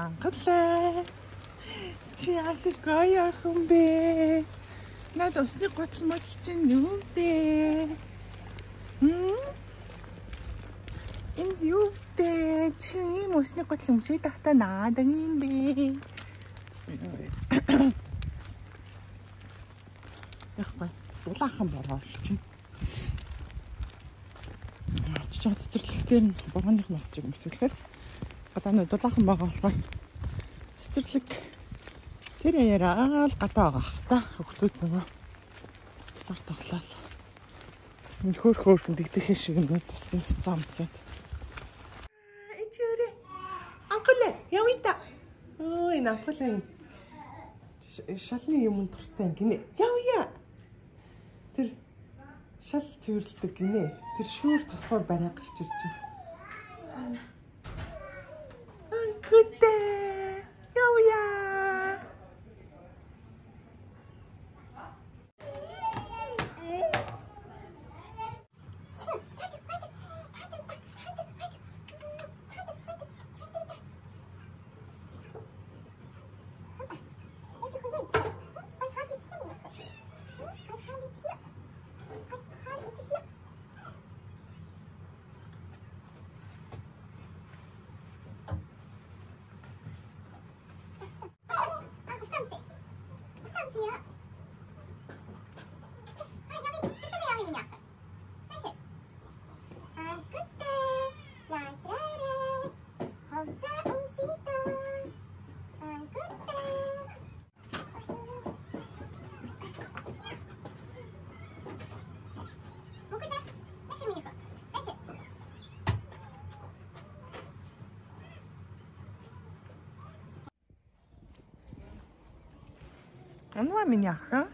Анхлаа. Чи яасан гоё охин бэ? Над усны гоцол модал чинь юу вэ? Энэ юу вэ? Чи ийм усны гоцол өмсөй тахта наадаг юм бэ? Яахгүй. Дулаахан бороо чинь. Очиж байгаа цэцэрлэг дээр нь борооных ноцыг өмсөлөхөөс гадаа нь дулаахан байгаа болохоор цэцэрлэг тэр яриа л гадаа байгаа х та. Хөхтүүд нөгөө старт тоглоод хөөх хөөхөн дэгдэхээ шиг юм тусны хуцаа өмсөд. Эчүүрээ. Анхлаа явъя та. Ой, энэ анхлаа шалны юм дуртай юм гинэ. Явъя. Тэр шал цэвэрлдэг гинэ. Тэр шүүр тосгоор барай гарч ирж байна. Анхлаа явъя. Онва миний охин.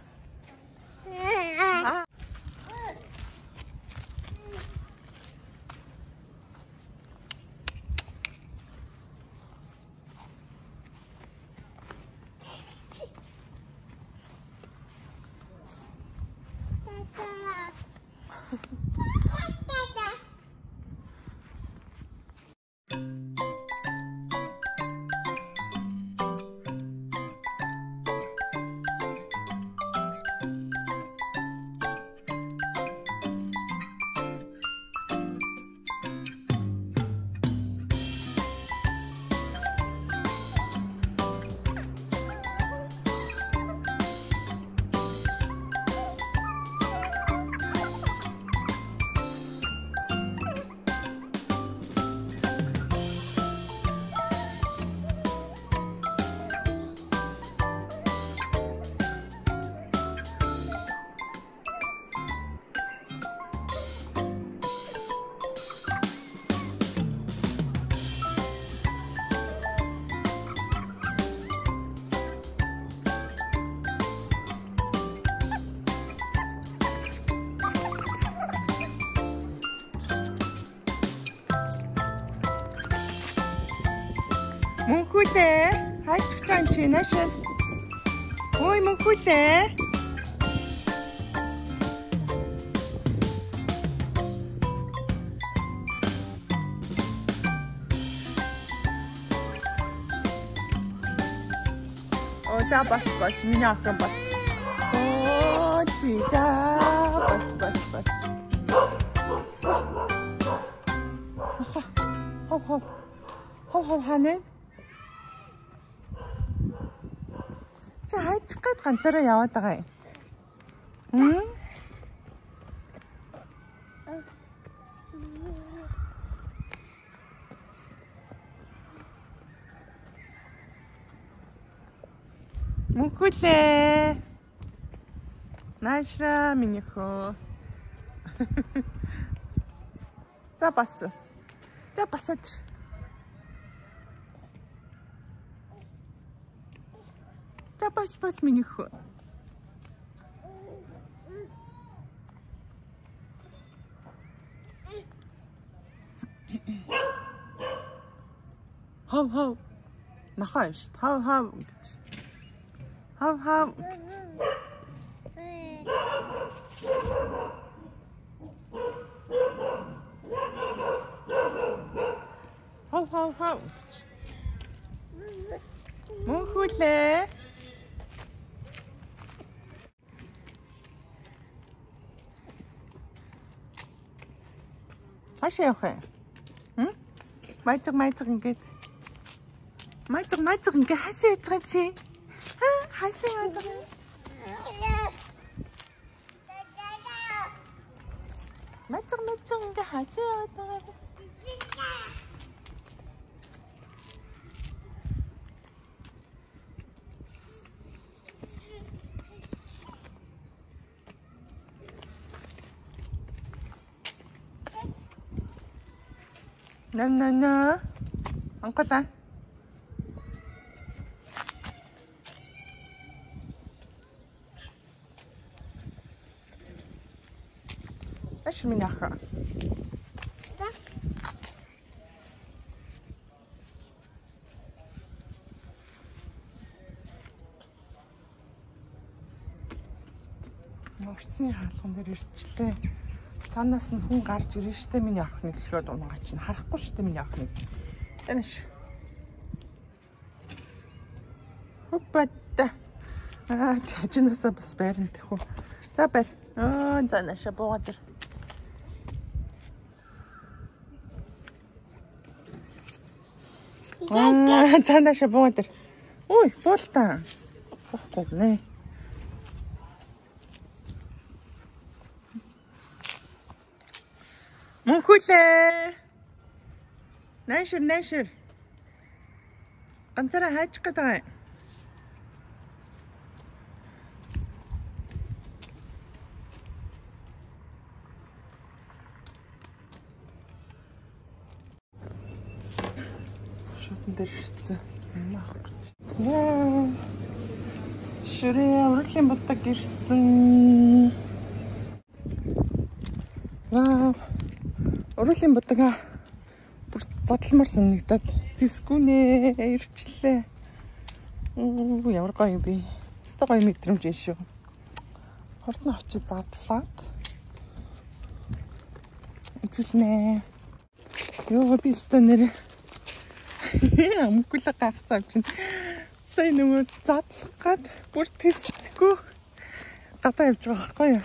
Мөнхүлээ. Хайчих чан чи наашаа. Ой мөнхүлээ. О за бас бас миний охин бас. Оо чи за бас бас бас. Хов хов. Хов хов ханэ. Чи хайчих гээд ганцаараа яваад байгаа юм. Мөнхүлээ. Наашра миний хөө. За бас бас. За басаад. За бас бас миний хөө. Хав хав. Нахаа шүү. Хав хав гэж. Хав хав гэж. Хав хав хав гэж. Хаашаа явах вэ? Хм? Майцэг ингээд. Майцэг ингээд хаашаа явах чи? Ха, хаашаа явах вэ? Майцэг ингээд хаашаа явах вэ? На. Анкола. Аш миний ах. Орцны хаалган дээр ирчлээ. Цаанаас нь хүн гарч ирнэ штэ миний охиныг төлхөөд унгаа чинь харахгүй штэ миний охиныг. Танаш. Хоппата. Аа чажнаасаа бас байрна тэхүү. За байр. Аа за наашаа буугаад ир. Аа за наашаа буугаад ир. Ой, буултаа. Боохгүй нэ. Мөнхүлээ. Найшир. Ганцаараа хайчих гээд байгаа юм. Шотон дээр ирсэн. Юм авах гэж. Яа. Шүрээ урлагийн будаг ирсэн. Вау. Уруулын будага бүр задлмар санагдаад дискүнэ ирчлээ. Оо ямар гоё юм бэ? Өстой гоё мэдрэмж энэ шүү. Хурдан очиж задлаад үзүүлнэ. Йоо би өстой нэр амгүлэг гайхацаа чинь. Сая нөгөө задлах гад бүр тестгүй гадаа явж байгаа байхгүй юу?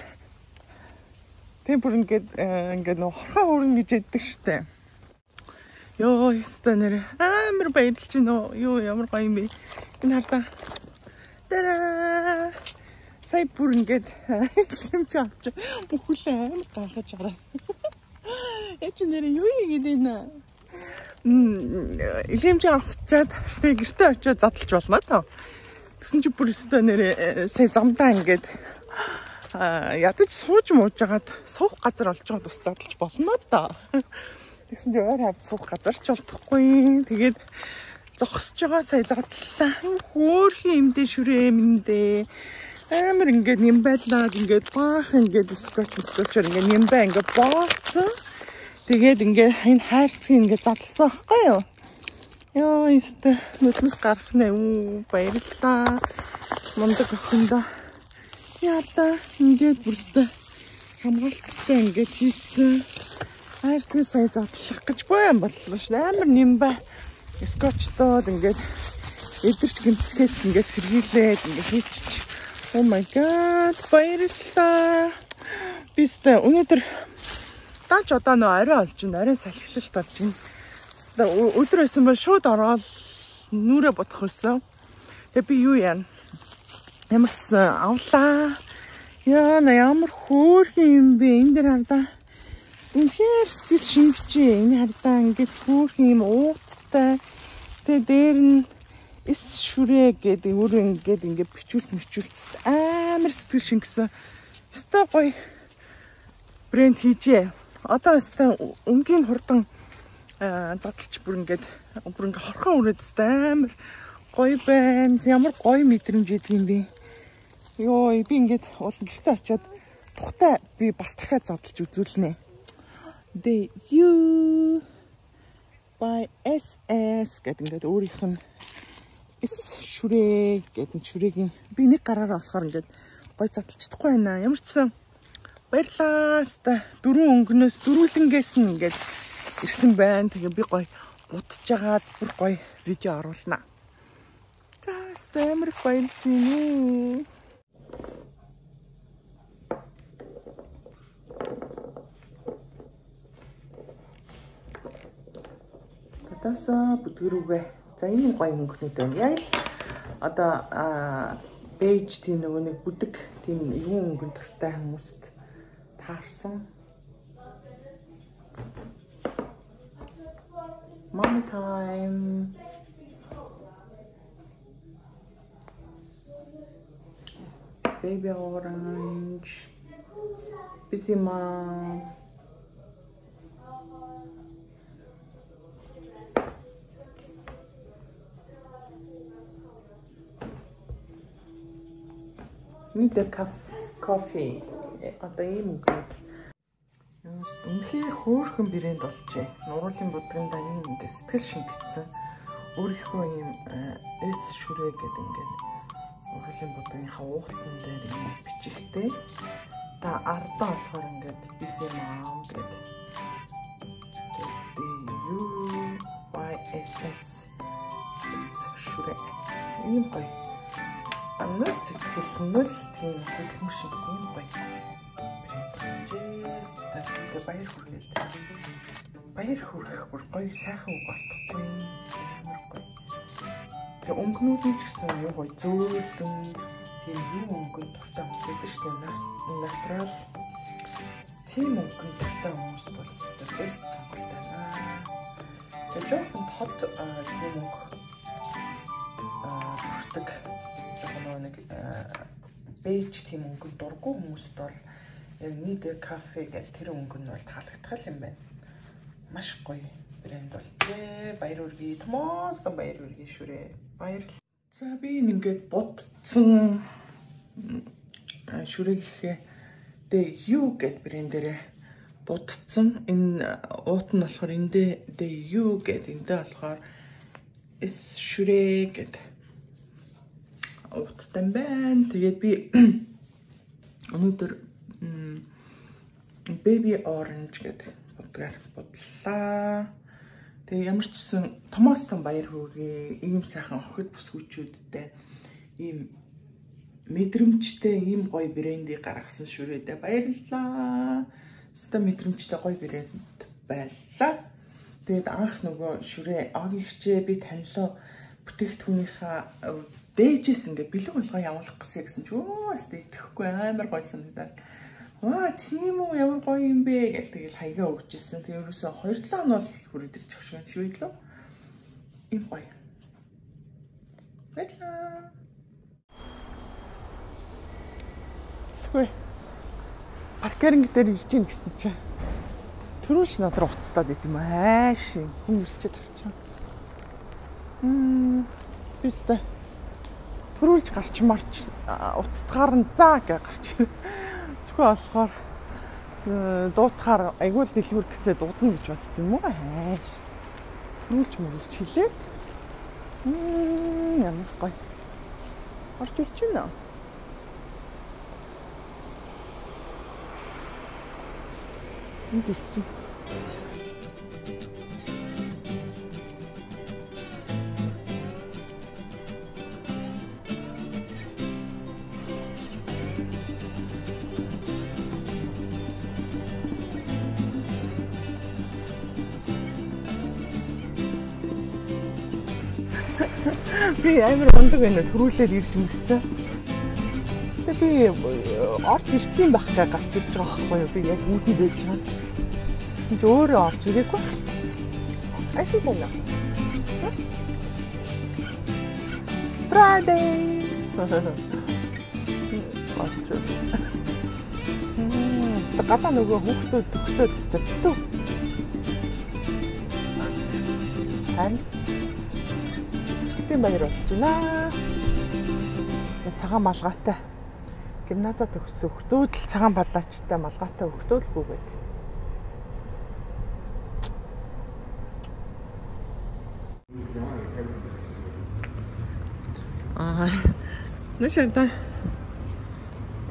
Тэг бүр ингээд ингээд нөгөө хорхоо өрнө гэж яддаг штэ. Йоо өстой нэр амар баярлж байна. Йоо ямар гоё юм бэ? Энэ хардаа. Тараа. Сая бүр ингээд юм чи авч бүхэлээ амар гайхаж байгаа. Яа чи нэр юу хийгээд байна? Илэмж авчаад тэг гэртээ очиод задлж болно тоо. Тэгсэн чи бүр өстой нэр сая замдаа ингээд ядаж сууж муужгаад суух газар олж байгаа бас задлж болно тоо. Тэгсэн чи ойр хавьд суух газар ч олдохгүй. Тэгээд зогсож байгаа сая задлаа. Хөөрхөн юмдээ шүрээ мэндээ. Амар ингээд нэмбайлаад ингээд баах ингээд скотчоор ингээд нэмбай ингээд боолцсон. Тэгээд ингээд энэ хайрцгийг ингээд задлсан байхгүй юу? Йоо, өстой нүдмэс гарах нэ. Баярлалаа. Мундаг охиндоо. Яада ингээд бүрстэ хамгаалттай ингээд хийцэн. Хайрцгийг сая задлах гэж боо юм боллоо шин. Амар нэмбай скотчтоод ингээд эдэрч гэмтлэхээс ингээд сэргийлээд ингээд хийчих. Oh my god, баярлалаа. Би өстой өнөөдөр даач одоо нөө орой олж байна. Оройн салхилалт болж байна. Өдөр байсан бол шууд ороод нүрээ бодох байсан. Тэгээ би юу яана? Ямар ч гэсэн авлаа. Яа, ямар хөөрхөн юм бэ? Энэ дээр хардаа. Үнэхээр сэтгэл шингэжээ. Энэ хардаа ингээд хөөрхөн юм ууттай. Тэгээ дээр нь эс шүрээ гэдэг өөрөө ингээд ингээд бичүүлт амар сэтгэл шингэсэн. Өстой гоё брэнд хийжээ. Одоо өстой өнгийн хурдан задлж бүр ингээд хорхон өрөөд өстой амар гоё байна. Ямар гоё мэдрэмж идэг юм бэ? Йоо, би ингээд уулын гэртээ очиод тухтай би бас дахиад задлж үзүүлнэ. The U by SS гэдэг ингээд өөрийнх нь эс шүрээ гэдэг шүрээгийн би нэг гараараа болохоор ингээд гоё задлж чадахгүй байна. Ямар ч сан баярлалаа. Өстой дөрвөн өнгөнөөс дөрвөлнгээс нь ингээд ирсэн байна. Тэгээ би гоё будаж жагаад бүр гоё видео оруулна. За, өстой амар их баярлж байна. Хотоосоо бүдгэрүүгээ. За ийм гоё өнгөнүүд байна. Яг л одоо бейж тийм нөгөө нэг бүдэг тийм юу өнгөн дуртай хүмүүст таарсан. Mommy time. Baby orange. Busy mom. Need a coffee. Одоо ийм өнгөнүүд. Үнэхээр хөөрхөн брэнд болжээ. Нуруулын будгандаа ийм ингээд сэтгэл шингэсэн. Өөрийнхөө ийм эс шүрээ гэдэг ингээд нуруулын будгийнхаа уутан дээр ийм бичихтэй. Та ардаа болохоор ингээд busy mom гэдэг. D U Y S S шүрээ. Ийм гоё. Нөл сэтгэл нөл тийм хөдөлмөр шингэсэн юм гоё. Тэгээд баяр хүргээд. Баяр хүрэх бүр гоё сайхан үг болтохгүй. Амар гоё. Тэгээ өнгөнүүд нь ч гэсэн аюу гоё зөөлөн тийм юу өнгөнд дуртай хүмүүс байдаг шүү дээ. Натурал тийм өнгөнд дуртай хүмүүст бол бест сонголт байна. Тэгээ жоохон тод тийм өнгө бүрдэг. Нэг бейж тийм өнгөнд дургүй хүмүүст бол яг нийт кафе гэх тэр өнгө нь бол таалагдах юм байна. Маш гоё брэнд болжээ. Баяр хүргэе. Томоосон баяр хүргэе шүрээ. Баярлалаа. За би ингээд будсан шүрээгийнхээ дэ юу гэд брэндээрээ будцсан. Энэ уут нь болохоор эндээ дэ юу гэд эндээ болохоор эс шүрээ гэд ууттай байна. Тэгээд би өнөөдөр baby orange гэдэг будгаар будлаа. Тэгээ ямар ч гэсэн томоостон баяр хүргэе. Ийм сайхан охид бүсгүүчүүдтэй ийм мэдрэмжтэй ийм гоё брендийг гаргасан шүрээдээ баярлалаа. Өстө мэдрэмжтэй гоё брэнд байлаа. Тэгээд анх нөгөө шүрээ огийнхчээ би танилаа бүтээгдэхүүнийхээ дээжээс ингээд бэлэг болгоо явуулах гэсэн гэсэн чи өөс итгэхгүй амар гоё санагдаад. Ваа тийм үү ямар гоё юм бэ гэл тэгэл хаягаа өгч ирсэн. Тэгээ ерөөсөө 2-7 хоног бол хүрээд ирчих шиг шүү дээ. Ийм гоё. Баярлалаа. Эсвэл паркеринг дээр ирж гин гэсэн чи түрүүч над руу уцтаад байт юм ааш. Хүн ирчээд гарч. Бистэ түрүүлж гарч марч уцтгаар нь заа гэж гарч. Зөвхөн болохоор дуутахаар айгуул дэлгүүр гэсээ дуудана гэж бодд юм уу? Хайш. Түрүүлж мөрүүлж хилээд. Ямар гоё. Орж ирж байна. Энд ирчин. Би амар ундаг байна төрүүлээд ирж мөрцөө. Тэгээ би орж ирсэн байх гэ гарч ирж байгаа байхгүй юу? Би яг үүдэн байж байгаа. Тэгсэн чи өөрөө орж ирээгүй. Ашин сайн уу? Friday. Орж. Стэ гадаа нөгөө хүүхдүүд төгсөөд стэ битүү. Харин баяр болж байна. Цагаан малгайтай. Гимназаа төгссөн хүүхдүүд л цагаан балаачтай малгайтай хүүхдүүд л гүгээд. Нэшэнта.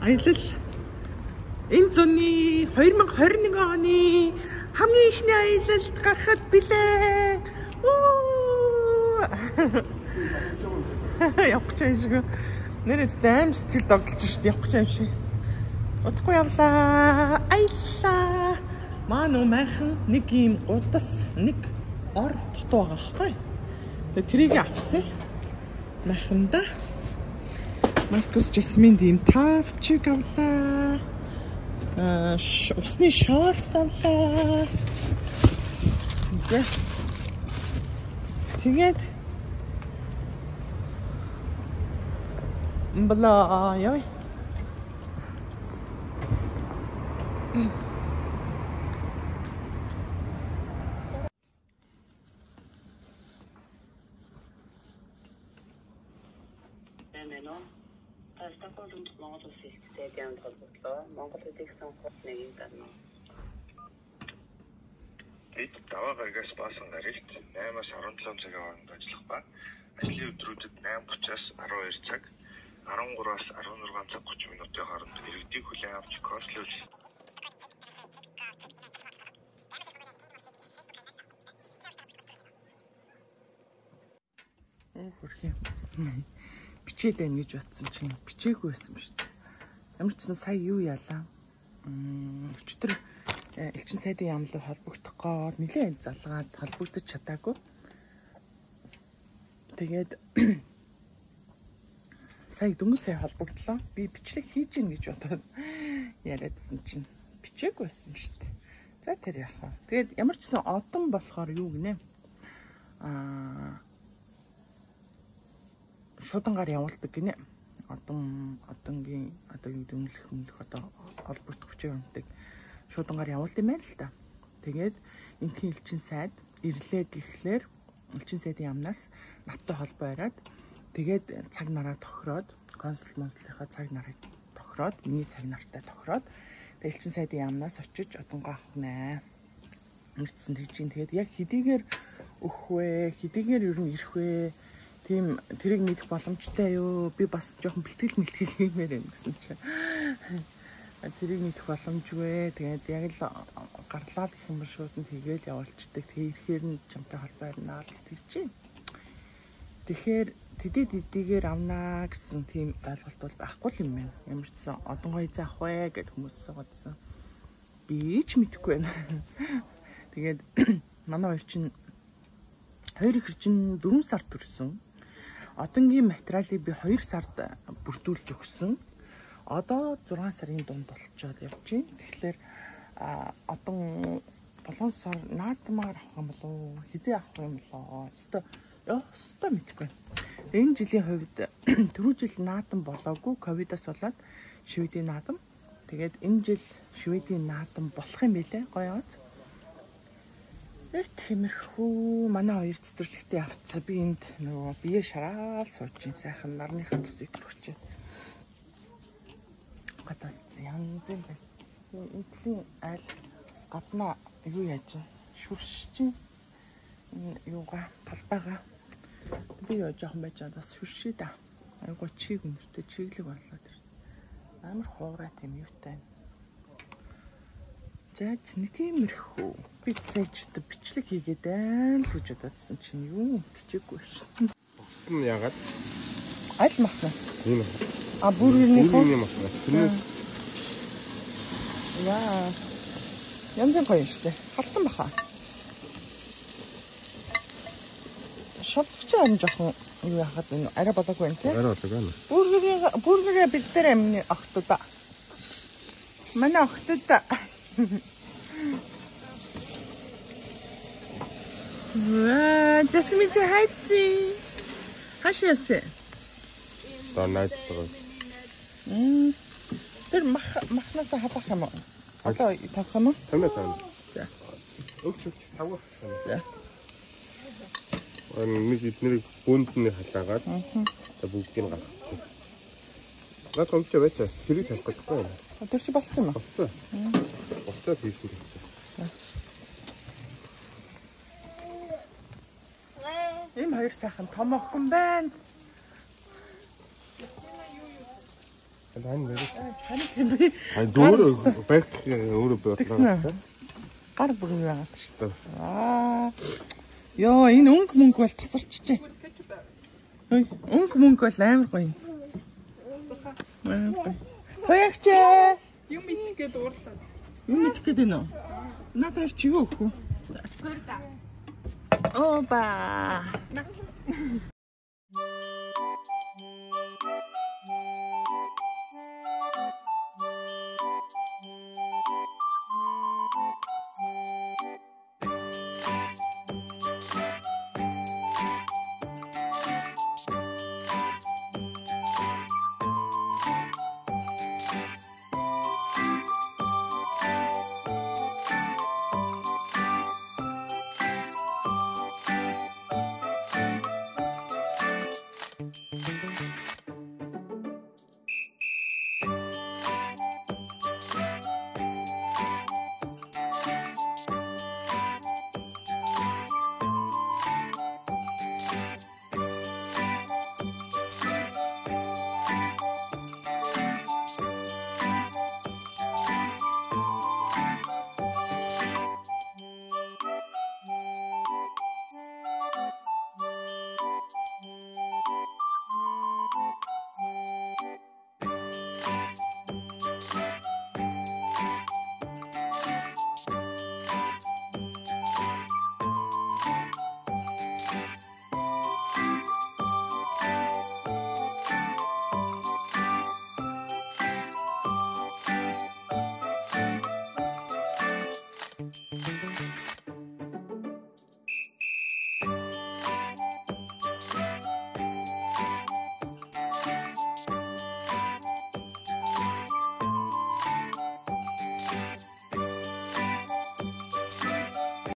Аялал энэ зуны 2021 оны хамгийн ихний аялалд гарахад билээ. Явах гэж юм шиг. Нэрээс аим сэтгэл догдолж шít явах гэж юм шиг. Удахгүй явлаа. Аяллаа. Маа нөө майхан нэг ийм гудас нэг Ор дутуу байгаа байхгүй. Тэгээ тэрийг авсан. Маханда Маркус Жасминд ийм тавчиг авлаа. Усны шорт авлаа. За. Тэгээд бла яа. Монгол Улсын Их засгийн яамд холбогдлоо. Монгол хэлийг сонгох нэгийг дарна. Бид даваа гарагаас Баасан гарагт 8-аас 17 цагийн хооронд ажиллах ба ажлын өдрүүдэд 8:30-аас 12 цаг, 13-аас 16 цаг 30 минутын хооронд иргэдийг хүлээн авч консулын хөрхи бичээд байна гэж бодсон чинь бичээгүй байсан ба шүү дээ. Ямар ч сан сая юу яалаа. Өчигдөр элчин сайдын яам руу холбогдох гоор нэлээд залгаад холбогдож чадаагүй. Тэгээд сая дөнгөж сая холбогдлоо. Би бичлэг хийж гин гэж бодоод яриадсан чинь бичээгүй байсан ба шүү дээ. За тэр яах вэ? Тэгээд ямар ч сан одон болохоор юу гинэ? Шуудангаар явуулдаг гинэ. Одонгийн одоо юу гэдэг үнэлэх одоо холбогдох хүчээр үнэтэй шуудангаар явуулд юм байна л да. Тэгээд энтхийн элчин сайд ирлээ гэхлээр элчин сайдын яамнаас надтай холбоо бариад тэгээд цаг нараа тохироод консул монсулынхаа цаг нарыг тохироод миний цаг нартай тохироод тэгээд элчин сайдын яамнаас очиж одонгоо авах нэ. Мөрцсөн тэгж чинь тэгээд яг хэдийгээр өгөх вэ? Хэдийгээр ер нь ирэх вэ? Тийм тэрийг мэдэх боломжтой юу? Би бас жоохон бэлтгэл хиймээр юм гэсэн чинь тэрийг мэдэх боломжгүй. Тэгээд яг л гарлаа гэх юм бол шууд нь тэгээл явуулчдаг. Тэгээ ирэхээр нь чамтай холбоо барина л гэдэг чинь. Тэгэхээр тэдийгээр авнаа гэсэн тийм ойлголт бол байхгүй юм байна. Ямар ч сан одонгой заах вэ гэд хүмүүс суугаадсан. Би ч мэдэхгүй байна. Тэгээд манай хоёр чинь хоёр ихэр чинь 4 сар төрсөн. Одонгийн материалыг би 2 сард бүрдүүлж өгсөн. Одоо 6 сарын дунд болчоод явж байна. Тэгэхээр одон 7 сар наадмаар авах юм болов уу? Хизээ авах юм болоо? Өстой мэдэхгүй. Энэ жилийн хувьд түрүү жил наадам болоогүй ковидос болоод Шведийн наадам. Тэгээд энэ жил Шведийн наадам болох юм билээ. Гоё яваац. Яг тиймэрхүү манай хоёр цэцэрлэгтээ авцсан. Би энд нөгөө бие шараал сууж чинь сайхан нарныхаа төсийг төрөж чинь. Гадаас янз юм байна. Энтлийн айл гаднаа юу яаж чинь шүрш чинь энэ юугаа талбайгаа би юу жоохон байж байгаа бас шүршээ да. Айгуу чиг өнөртэй чиглэг боллоо тэр. Амар хуурай тийм юутай. За нэг тиймэрхүү. Би сая ч бичлэг хийгээд байна л гэж бодсон чинь юу бичээгүй шин. Бус нь яагаад? Аль махнаас? Энэ. А бүргэрний махнаас. Тэр яа. Янз бүр гоё юм штэ. Халдсан баха. Шовлогч юм жоохон юу яхад энэ арай болоогүй байна тий. Арай болоогүй байна. Бүргэрээ бэлдээр амны охтуудаа. Манай охтуудаа. Ваа, Жасмин чи хайци. Хаш явсан. За найдтайгаа. Тэр махнаас халах юм уу? Одоо тавих юм уу? Тавина. За. Өгч тавих. За. Нэг эднэрийг бөөндний халаагаад за бүгдийг нь гаргах. Наад гомч байж тэрийг тавих гэхгүй юм. Тэр чи болцсон юм уу? Болцсон. Болцоод хийсэн гэсэн. Ийм хоёр сайхан том охин байна. Тань нэр. Тань тийм би. Ай өөрөө байх өөрөө бодлоо. Гар бүрэн яагаад шүү дээ. Аа. Йоо, энэ өнгө мөнгө бол тасарчжээ. Ой, өнгө мөнгө бол амар гоё. Амар гоё. Туягч ээ. Юм идэх гээд уурлаа. Юм идэх гээд байна уу? Надад чи юу өгөх вэ? Гурга. Оба.